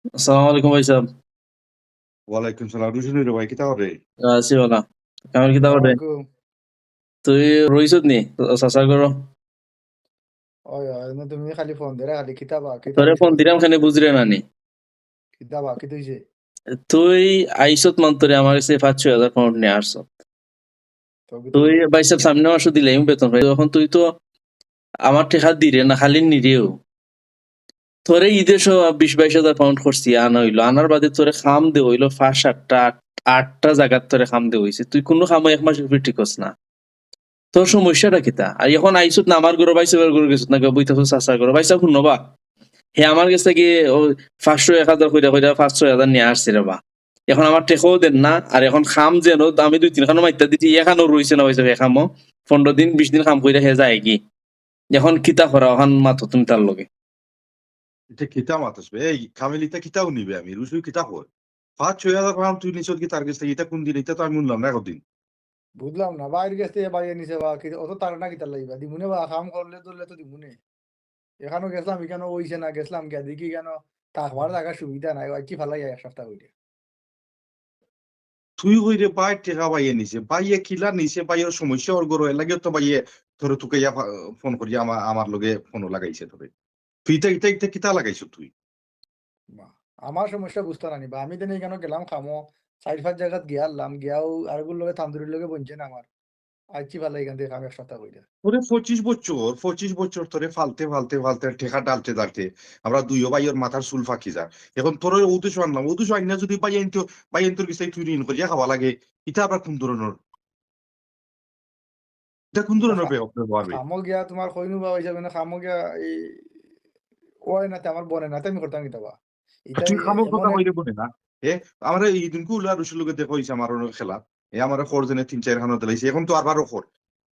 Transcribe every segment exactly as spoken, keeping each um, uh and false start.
আসসালামু আলাইকুম ভাই সাহেব। ওয়ালাইকুম সালাম। রুশন রে ভাই, কিতা করে? আছি বালা। কেমন কিতা করে? ওয়ালাইকুম। তুই রইছত নি চাচার ঘরো? ওই, ওই, না তুমি খালি ফোন দিরা, খালি কিতা বা, কিতা তোরে হইছে? ফোন দিলাম কেনে বুঝরে না নি? কিতা বা, কিতা হইছে? তুই আইছত মাত্র আমার গেছে পাঁচ ছয় হাজার পাউন্ড নিয়া আইছত। তো কিতা তুই হইছে? ভাই সাহেব সামনে মাসো দিলাইমু বেতন পাই, অখন তুই তো আমার টেকা দিরে না, খালি নিরেও। তোরে ইদে সহ বিশ বাইশ হাজার পাউন্ড খরচি আনা অইলো, আনার বাদে তোরে কাম দেওয়া অইলো পাঁচ সাতটা, আট, আটটা জাগাত তোরে কাম দেওয়া অইছে, তুই কুনু কামো এক মাসর ভিতরে ঠিক অস না। তোর সমস্যাটা কিতা? আর অখন আইছত না আমার ঘরো, ভাই সাহেবর ঘরো গেছত না, বইতাছত চাচার ঘরো, ভাই সাহেব হুনো বা, হে আমার গেছ থাকি পাঁচশো এক হাজার কইরা কইরা পাঁচ ছয় হাজার নিয়া আইছে রে বা। অখন আমার টেকাও দের না, আর অখন কাম যেন আমি দুই তিন খানো মাইত্তা দিছি, এক খানো রইছে না ভাই সাহেব, এক কামো পনরো দিন বিশ দিন কাম কইরা হে যায়গি। অখন কিতা করা, অখন মাতো তুমি তার লগে। ইতা কিতা মাতস বে? এই কামিল, ইতা কিতা হুনিবে আমি? রুশন কিতা কয়? পাঁচ ছয় হাজার পাউন্ড তুই নিছত কি তার গেছ থাকি? ইতা কুন দিন? ইতা তো আমি হুনলাম না একদিন। বুঝলাম না, ভাইর গেছ থাকি ভাইয়ে নিছে বা, কি অত তাড়া না কিতা লাগি বা? দিমুনে বা, কাম করলে ধরলে তো দিমুনে। অখানো গেছলাম, অখানো অইছে না, গেছলাম গিয়া দেখি কেন থাকবার জাগা সুবিধা নাই, আইছি ফালাইয়া এক সপ্তাহ কইরা। তুই কইরে ভাইর টেকা ভাইয়ে নিছে, ভাইয়ে কিলা নিছে, ভাইর সমস্যা অর ঘরো, এর লাগিও তো ভাইয়ে তোরে তুকাইয়া ফা-, ফোন করিয়া আমা-, আমার লগে ফোন লাগাইছে তোরে। তুই ইতা, ইতা, ইতা কিতা লাগাইছত তুই? বা, আমার সমস্যা বুঝতা না নি বা, আমি দেন অখানো গেলাম কামো, চাইর পাঁচ জাগাত গিয়া আইলাম, গিয়াও আরগুর লগে তান্দুরির লগে বনছে না আমার। আইছি ফালাই অখান থাকি কাম এক সপ্তাহ কইরা। ওরে পঁচিশ বছর, পঁচিশ বছর তোরে ফালতে, ফালতে, ফালতে, টেকা ডালতে, ডালতে, আমরা দুইও ভাইর মাথার চুল ফাকি যার। অখন তোরে অউ দেশো আনলাম, অউ দেশো আইনা যদি ভাইয়াইন্তর, ভাইয়াইন্তর গেছ থাকি তুই ঋণ করিয়া খাওয়া লাগে, ইতা আবার কুন ধরনর, ইতা কুন ধরনর খা-, বে-, ব্যবহার বে? কামো গিয়া তুমার কইনু বা হিসাবে না, কামো গিয়া এই অয় না তে আমার বনে না তে আমি করতাম কিতা বা? ইতা তুই কামর এমন কথা এক কইরে বনে না। এ, আমরা ইদিনকু উলা রুশির লগে দেখা অইছে আমার অনো খেলা। এ, আমারে খর যেনে তিন চাইর খানো দিলাইছে। অখন তো আরবার খর।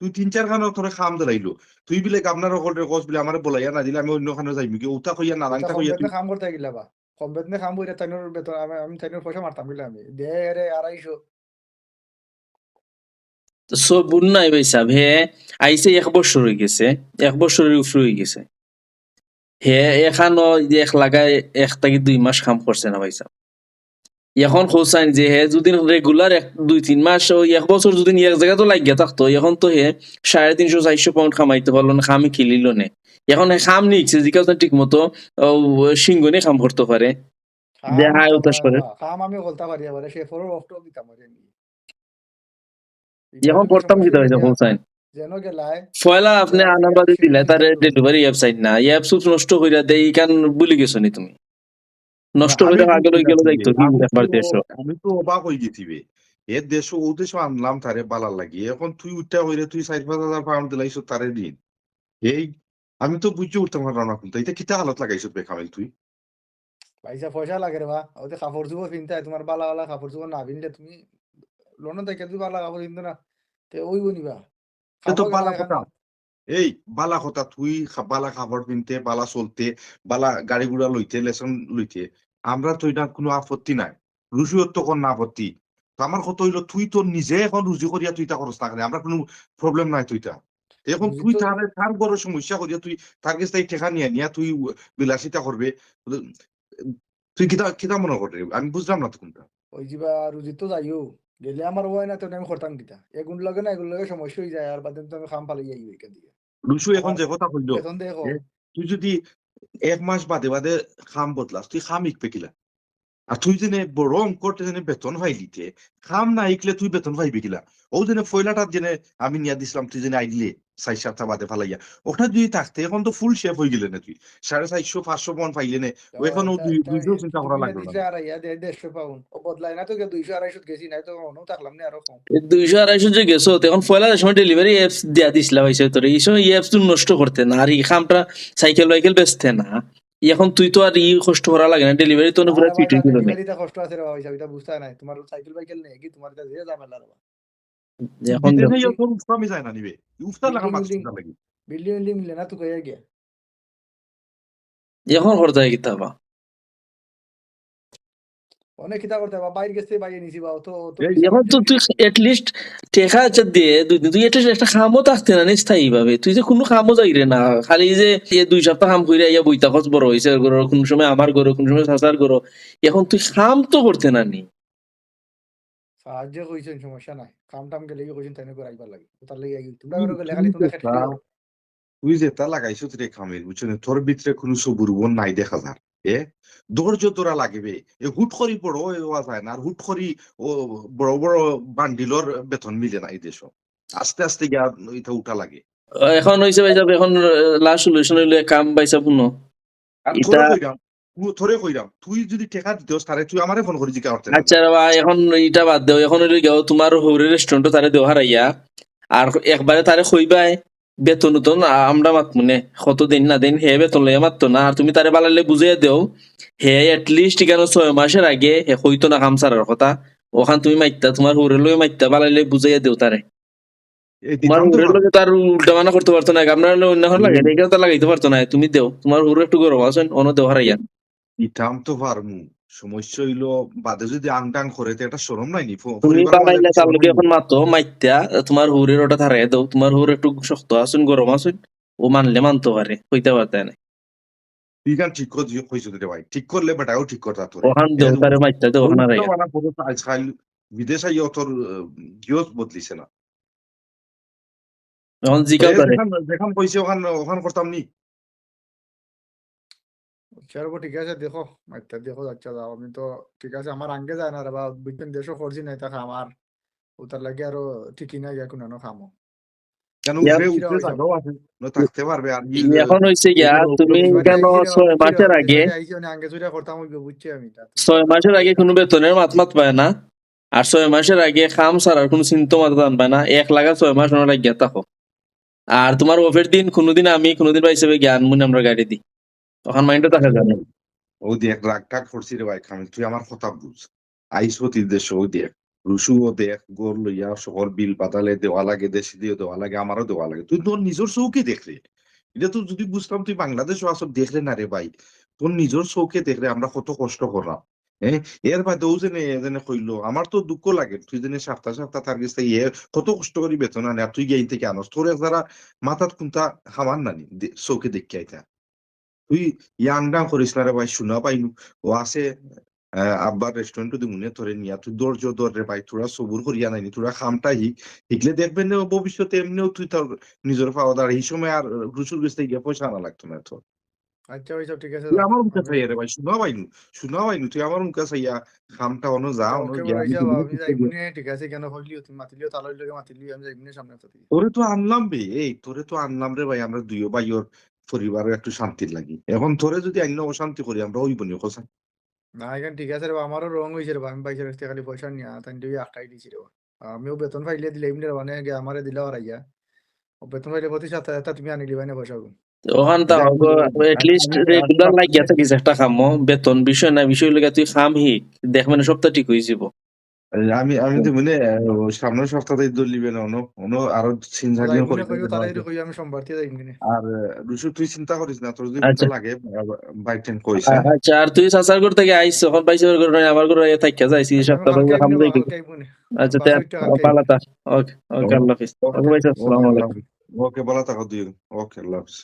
তুই তিন চাইর খানো তোরে কাম দিলাইলো। তুই বিলে গামনার খর রে কস বিলে আমারে বলাইয়া না দিলে আমি অন্য খানো যাইমু কি? উতা কইয়া না, ইতা লাংটা কম কইয়া তুই বেতনে কাম করতে গিলা বা? কম বেতনে কাম কইরা তাইনর বেতন, আমি, আমি তাইনর পয়সা মারতাম কিলা আমি? দে রে আড়াইশো। তো সবুর নাই ভাই সাহেব, হে আইছে এক বছর অইগেছে, এক বছরর উপরে অইগেছে। হে অখানো এক লাগায় এক থাকি দুই মাস কাম করছে না ভাই সাহেব। অখন কইছইন যে হে যদি regular এক, দুই, তিন মাস, অউ এক বছর যদি এক জাগাত লাগিয়া থাকতো, অখন তো হে সাড়ে তিনশো, চাইরশো পাউন্ড কামাইতো পারলো না, কামে কিলিলো নে। অখন হে কাম নিকছে, জিকাও তো ঠিক মতো, অউ, সিংগনে কাম করতো পারে। কাম দেহা দিতাম উতাস পারে করে। বা, কাম আমি করতাম পারি, আবার সে ফোরর অফ টপ দিতাম পারি আমি। ইটা অখন আমি করতাম সময় কিতা দিলে অইছে না। কইছইন? যেন গেলায়, পয়লা আপনে গেলায় আনার গিয়া বাদে সে দিলে তারে দিল। delivery apps আইন না। এই apps উপস নষ্ট কইরা দেয়, ইখান ভুলি গেছো নি তুমি? নষ্ট আমি কইরা বুঝি আগের অই না গেল তুই, দেখতো কি আমি তো, ব্যাপার দেশো। আমি তো অবাক অই গেছি বে। এ দেশো, অউ দেশো আনলাম তারে বালা লাগি। অখন তুই উঠা কইরে তুই চাইর পাঁচ হাজার পাউন্ড দিলাইছো তারে দিন। এই, আমি তো বুঝি উঠতাম পারলাম না কুনটা। ইটা কিতা হালত লাগাইছো বে কামিল তুই? পয়সা, পয়সা লাগে রে বা। অউ যে কাপড় চোপড় পিনতায়, তুমার বালা বালা কাপড় চোপড় না পিনলে তুমি লন্ডন থাকি যদি বালা কাপড় পিনতো না, তে অইবো নি বা? তে তো কাপড় বালা গেলা কথা। এখানে। এই বালা কথা, তুই খা-, বালা কাপড় পিনতে, বালা চলতে, বালা গাড়ি ঘোড়া লইতে, লেসন লইতে, আমরা তো ইটা কুনু আপত্তি নাই। রুশিওর তো কুনু আপত্তি। তো আমার কথা অইলো, তুই তো নিজে অখন রুজি করিয়া তুই ইতা করস না কেনে? আমরা কুনু problem নাই তো ইতা। অখন রুজি তুই তো তারে, তার বড় সমস্যা করিয়া তুই তার গেছ থাকি টেকা নিয়া নিয়া তুই বিলাসিতা করবে। তুই কিতা, কিতা মনে করে? আমি বুঝলাম না তো কুনটা। অউ যে বা রুজি তো যাইও, গেলে আমার অয় না তো আমি করতাম কিতা? এগুর লগে না, এগুর লগে সমস্যা অই যায়, আর বাদে তো আমি কাম ফালাই যাই অখান থাকি। রুশু অখন আমার যে কথা কইলো, বেতন দেখো। এ, তুই যদি এক মাস বাদে বাদে কাম বদলাস, তুই কাম হিকবে কিলা? আর তুই যেনে বড় অঙ্কর যেনে বেতন পাইলিতে, কাম না হিকলে তুই বেতন পাইবে কিলা? অউ যেনে পয়লাটাত যেনে আমি নিয়া দিছলাম, তুই যেনে আইলে, চাইর সাতটা বাদে ফালাইয়া। অখান যদি থাকতে, অখন তো full shape অই গেলে না তুই। সাড়ে চাইরশো, পাঁচশো পাউন্ড পাইলে নে। অউ অখন অউ ইটা, দুই, ইটা, দুইশো চিন্তা করা লাগলো না। দিছে আড়াইয়া, দে-, দেড়শো পাউন্ড। ও বদলাই না তো গিয়া দুইশো আড়াইশো গেছি, নাই তো অনো থাকলাম না আরো কম। এ দুইশো আড়াইশো যে গেছো, তে অখন পয়লা যে সময় delivery apps দিয়া দিছলা অইছে তোরে, ই সময় ই apps তো নষ্ট করতে না, আর ই কামটা সাইকেল বাইকেল বেচতে না। অখন তুই তো আর ই কষ্ট করা লাগে না, delivery তো অনো পুরা আমার fit অই গেল নে। Delivery টা কষ্ট আছে রে বা, ইটা বুঝতা নাই। তুমার সাইকেল বাইকেল নেই কি, তুমার ইটা যে ঝামেলা রে বা। অখন বিদেশে দেখো। ইয়া তোর উফতা আমি যায় না নিবে। উফতা লাগা building, মাছ building, উফতা লাগে। Building, building মিলে না, তুই কইয়া গিয়া। অখন করতে কিতা বা? অনেক কিতা করতে বা বাইর গেছে বাইরে নিছি বা অত, অত এই পয়সা এখন তো তুই at least টেকা আচ্ছা দে দুই দিন, তুই at least একটা কামও থাকতে না নি স্থায়ী ভাবে, তুই যে কোনো কামও যাইরে না, খালি যে এ দুই সপ্তাহ কাম কইরা ইয়া বইতা খরচ বড় হইছে, ঘরো কোনো সময় আমার ঘরো, কোনো সময় চাচার ঘরো, এখন তুই কাম তো করতে না নি। সাহায্য কইছেন, সমস্যা নাই, কাম টাম গেলে কি কইছেন তাই করে আইবার লাগে, তার লাগি আই। তোমরা ঘরো গেলে খালি তোমরা খেটে তুই যেটা লাগাইছস রে কামিল, বুঝছস নি? তোর ভিতরে কোনো সবুর উবর নাই দেখা যার। এ ধৈর্য ধরা লাগবে। এ হুট করি বড় হওয়া যায় না, আর হুট করি ও বড় বড় বান্ডিলর বেতন মিলে না এই দেশো। আস্তে আস্তে গিয়া এটা উঠা লাগে। এখন হইছে ভাই সাহেব, এখন লাস্ট সলিউশন হইলে কাম ভাই সাহেব হুনো। আর ইটা তোরে কইরাম, তু-, তোরে কইরাম, তুই যদি টেকা দিতে হস তারে, তুই আমারে ফোন করি জিকা করতে না। আচ্ছা রে ভাই, এখন ইটা বাদ দেও, এখন হইলে গিয়া তোমার হৌরের রেস্টুরেন্টও তারে দেও হারাইয়া, আর একবারে তারে কইবায় বেতন উতন আ-, আমরা মাতমু নে, কত দিন না দিন হে বেতন লইয়া মাততো না, আর তুমি তারে বালাইলে বুঝাইয়া দেও, হে at least কেন ছয় মাসের আগে হে কইতো না কাম ছাড়ার কথা, ওখান তুমি মাইত্তা, তোমার হৌরের লগে মাইত্তা, বালাইলে বুঝাইয়া দেও তারে। এই তোমার দিতাম তো হৌরের পারবো। লগে তার উল্টা মানা করতে পারতো না, আমরা লগে অন্য হন লাগে, হুম। এটা তো লাগাইতে পারতো না, তুমি দেও, তোমার হৌরে একটু গরম আছেন, অনো দেও হারাইয়া। দিতাম তো পারমু, সমস্যা হইলো বাদে যদি আংটাং করে তো এটা শরম নাই নি? ফ-, তুমি পরিবার মাঝে বালাইলে একটা তার শরম লগে নাই এখন নি? মাতো, মাইত্তা, তোমার হৌরের ওটা হারাইয়া দেও, তোমার হৌর একটু শক্ত আছেন, গরম আছেন, ও মানলে মানতো পারে, কইতে পারতে না। তুই গান ঠিক কর, তুই কইছ রে ভাই, ঠিক করলে বেটাও ঠিক করতা তোরে। ওখান দেও, এর তারে মাইত্তা দেও, ওখানে উল্টা হারাইয়া। বানা পড়ে আজকাল বিদেশ আইয়া তোর, আহ, গিয়ত বদলিছে না। এখন জিকাও এ তারে। যেখান, যেখান কইছে ওখান, ওখান করতাম নি। আচ্ছা, রে বা, ঠিক আছে, দেখো, আচ্ছা, দেখো, আচ্ছা, যাও, আমি তো, ঠিক আছে, আমার আঙ্গে যায় না রে বা, বুঝছেন, দেশও করছি না, এটা আমার, ওটার লাগে আরো ঠিকই না, ইয়া, কোনো কামও। কেন ইয়া। উপরে, উপরে জায়গাও আছে, না থাকতে পারবে, আর ই, এখন হইছে গিয়া, উপরে, তুমি উপরে কেন আইছি রে বা, ছয় আইছি রে মাসের বা, আগে, আইছি, মানে, আঙ্গে চুরে করতাম হইবে, বুঝছি আমি, তা তো। ছয় মাসের আগে কোনো বেতনের মাত মাত পায় না, আর ছয় মাসের আগে কাম ছাড়ার কোনো চিন্তা মাথা টান পায় না, এক লাগা ছয় মাস ওনার লাগিয়া থাকো। আর তোমার অফের দিন কোনোদিন আমি কোনোদিন পাইছে গিয়া আনমুন আমরা গাড়ি দি, ওখান মাইন্ডে দেখা যায় না। ও দেখ, রাগ টাগ করছি রে ভাই, কামিল, তুই আমার কথা বুঝ। আইস অতি দেশ, ও দেখ, রুশু ও দেখ, ঘর লইয়া সকল বিল বাদালে দেওয়া লাগে, দেশে দিয়ে দেওয়া লাগে, আমারও দেওয়া লাগে। তুই তোর নিজের চোখে দেখ রে। এটা তো যদি বুঝতাম তুই বাংলাদেশও আসব দেখলে না রে ভাই, তোর নিজের চোখে দেখ রে, আমরা কত কষ্ট করলাম। হ্যাঁ, এর বাদেও যেনে, যেনে কইলো, আমার তো দুঃখ লাগে, তুই যেনে সপ্তাহ সপ্তাহ তার কাছ থেকে ইয়ে কত কষ্ট করি বেতন আনে, আর তুই গিয়া ইন থেকে আনস, তোর এক যারা মাথাত কোনটা খাবার নানি, দে-, চোখে দেখে আইতা। তুই ইয়াং ডাং করিস না রে ভাই, শোনা পাইনু। ও আছে, আহ, আব্বার রেস্টুরেন্টও দিমুনে তোরে নিয়া, তুই ধৈর্য ধর রে ভাই, তোরা সবুর করিয়া নাইনি, তোরা কামটা হিক, হিকলে দেখবে নে ভবিষ্যতে এমনিও তুই তোর নিজের পাওয়া দাঁড়া, এই সময় আর রুসুর গেছ থেকে গিয়া পয়সা আনা লাগতো না তোর। আচ্ছা, ওই সব ঠিক আছে, তুই যাও। আমার মুখে আমি চাইয়া রে ভাই, শোনা পাইনু, শোনা পাইনু, তুই আমার মুখে চাইয়া কামটা অনো যা, আচ্ছা, অনো ওকে, গিয়া বড় আমি হিসাব, তোর আমি মুখে যাই চাইয়া। মনে, ঠিক আছে, কেন হইলিও তুমি মাতিলিও, তাহলে ওই লোকে মাতিলিও, আমি যাই মনে সামনে সাথে। তোরে তো আনলাম বে, এই তোরে তো আনলাম রে ভাই, আমরা দুইও ভাইর পরিবারও একটু শান্তির লাগি। এখন তোরে যদি আইন অশান্তি করি, আমরা ওই বনি কথা। না, এখন ঠিক আছে রে বা, আমারও রং হইছে রে বা, আমি বাইশের কাছ থেকে খালি পয়সা নিয়া তাই দুই আটকাই দিছি রে বা। আমিও বেতন পাইলে দিলে এমনি রে বা, মানে আগে আমারে দিলা ওরা ইয়া। ও বেতন পাইলে প্রতি সপ্তাহে একটা তুমি আনি দিবাই না পয়সা গো। ওখান তা দেখ, at least আমি, আমি regular তো লাগিয়া থাকিস একটা কামো, বেতন বিষয় না, বিষয় লাগে তুই কাম হিক, দেখ মানে সপ্তাহ ঠিক হয়ে যাব। আমি, আমি তো মানে, আহ, সামনের সপ্তাহে দলিবে না, অনো, অনো আরো চিন্তা যাই ভাবনা মনে করি কইও, তারা এরকম কইও, আমি সোমবার থেকে যাই মনে। আর, আহ, রুশু, তুই চিন্তা করিস না, তোর যদি আচ্ছা। লাগে, আহ, by time কইস, আ-, হ্যাঁ? আচ্ছা, আর তুই চাচার ঘর থেকে আইস, এখন পাইছি ওর ঘর নাই, আমার ঘরে আইয়া থাকিয়া যাইস, এই আচ্ছা, আমি সপ্তাহ কালকে পর্যন্ত আইমু, হামদাই কালকে আইমু নে। আচ্ছা, বাস তে ওইটা কালকে আইমু। ভালা থাক। ওকে, ওকে, আল্লাহ হাফিজ। ওকে, ওকে, ভাই সাহেব, ওকে, আসসালামু আল্লাহ আলাইকুম। হাফিজ। ওকে, ভালা থাকো দুই। ওকে, আল্লাহ হাফিজ।